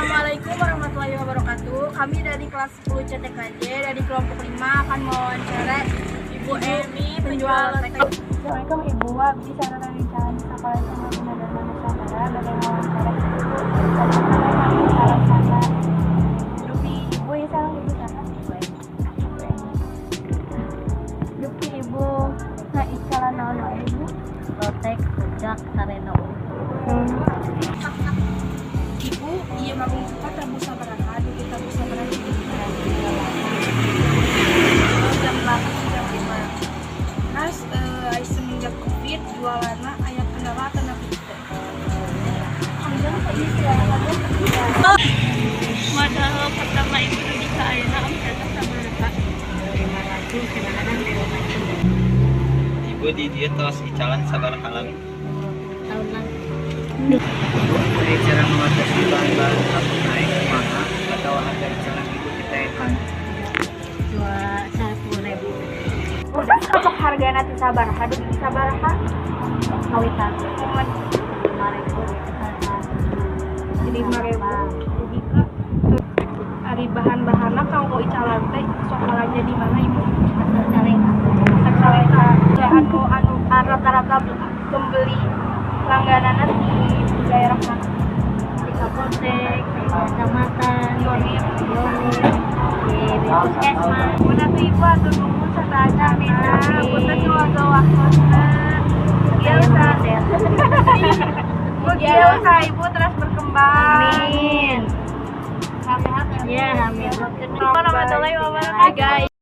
Assalamualaikum warahmatullahi wabarakatuh. Kami dari kelas 10 CTKJ dari kelompok 5 akan mewawancara Ibu Emi, penjual lotek. Assalamualaikum, Ibu. Abdi sareng rerencangan Sekolah SMA Bina Dharma Nusantara bade ngawancara Ibu salah sana. Dupi Ibu ya, sareng Ibu saha? Ibu Emi. Dupi Ibu ngaicalan naon wae, Ibu? Lotek, rujak, sarena. Ibu, ieu manggung suka tabuh sabaraha dugi tabuh sabaraha itu? Jam 8 jam 5. Terus semenjak Covid jualanna aya kendala atau napi teu? Panjang kok ieu sih. Modal pertama Ibu dugi ka ayeuna omsetna sabaraha? 500, kadang-kadang 200. Ibu di dieu tos icalan sabaraha lami? Tahunan. Dari cara mengatasi bahan-bahan lamun naik kumaha atau harga icalan Ibu ditaekan? 210 ribu. Sok hargana ti sabaraha dugi sabaraha? Kawitan 5 ribu. 5 ribu dugi ka. Ari bahan-bahanna kanggo icalan teh sok balanja di mana, Ibu? Pasar Carengka. Pasar Carengka. Ya, anu anu rata-rata pembeli langgananna di daerah mana? Di Kapolsek, di kecamatan, Yonir. Yonir, di puskesmas. Punten tuh, Ibu, hatur nuhun sadayana. Sami-sami. Punten ngawaga waktosna. Mugia usaha. Mugia usaha Ibu terus berkembang. Amin. Sehat-sehat Ya, amin. Warahmatullahi wabarakatuh, guys.